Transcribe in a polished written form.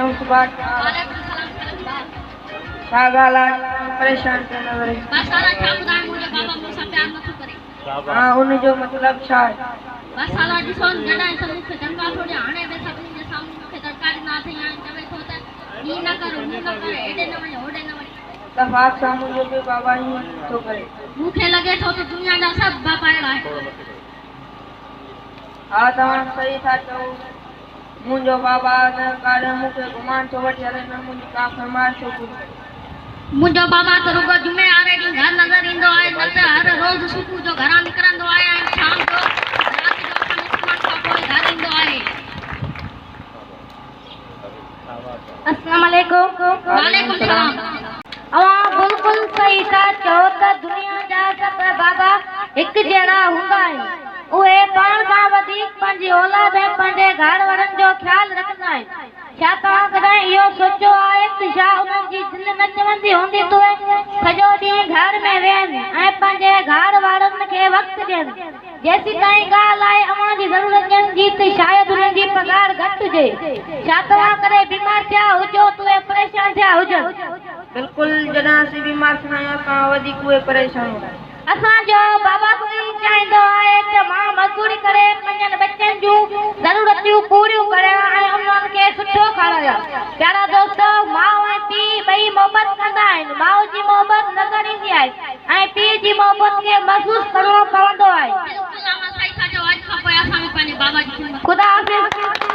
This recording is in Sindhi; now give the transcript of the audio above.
شمس ڀاء ڇا حال آهي؟ وعليڪم السلام خلف ڀاء. ڇا ڳالهه آهي توهان پريشان پيا نظر اچو. بس سالا ڇا ٻڌايان منهنجو بابا مون سان پيار نٿو ڪري. ها ان جو مطلب ڇا آهي؟ بس سالا ڏسو جڏهن ته مون کي دڙڪا ٿو ڏي هاڻي به سڀني جي سامهون مون کي دڙڪا ڏنا اٿئي ۽ چوي ٿو ته هي نه ڪر هو نه ڪر هيڏي نه وڃ هوڏي نه وڃ. اتفاق سان منهنجو به بابا ائين ئي ٿو ڪري. مون کي لڳي ٿو ته دنيا جا سڀ بابا اهڙا آهن. ها توهان صحيح ٿا چئو. منهنجو بابا نه ڪڏهن مون کي گهمائڻ ٿو وٺي هلي نه منهنجي ڪا فرمائش ٿو پوري ڪري. منهنجو بابا ته رڳو جمعي واري ڏينهن گهر نظر ايندو آهي نه ته هر روز صبح جو گهران نڪرندو آهي ۽ شام جو رات جو اسان جي سمهڻ کان پوء گهر ايندو آهي. السلام عليڪم. وعليڪم السلام. اوهان بلڪل صحيح ٿا چئو ته دنيا جا سڀ بابا هڪ جهڙا هوندا آهن. اهي پاڻ کان وڌيڪ پنهنجي اولاد ۽ پنهنجي گهر وارن جو خيال رکندا آهن. ڇا توهان ڪڏهن اهو سوچيو آهي ته ڇا انهن جي دل نه چوندي هوندي ته اهي سڄو ڏينهن گهر ۾ ويهن ۽ پنهنجي گهر وارن کي وقت ڏين؟ جيسيتائين ڳالهه آهي اوهان جي ضرورتن جي ته شايد انهن جي پگهار گهٽ هجي. ڇا توهان ڪڏهن بيمار ٿيا هجو ته اهي پريشان ٿيا هجن؟ بلڪل جڏهن اسين بيمار ٿيندا آهيون اسان کان وڌيڪ اهي پريشان هوندا آهن. اسان جو بابا سائين چاهيندو آهي ته مان مزدوري ڪري پنهنجن ٻچن جون ضرورتون پوريون ڪريان ۽ انهن کي سٺو کارايان. پيارا دوستو! ماء ۽ پيء ٻئي محبت ڪندا آهن. ماء جي محبت نظر ايندي آهي ۽ پيء جي محبت کي محسوس ڪرڻو پوندو آهي. بلڪل اوهان صحيح ٿا چئو اڄ کان پوء اسان به پنهنجي بابا جي خدمت خدا حافظ.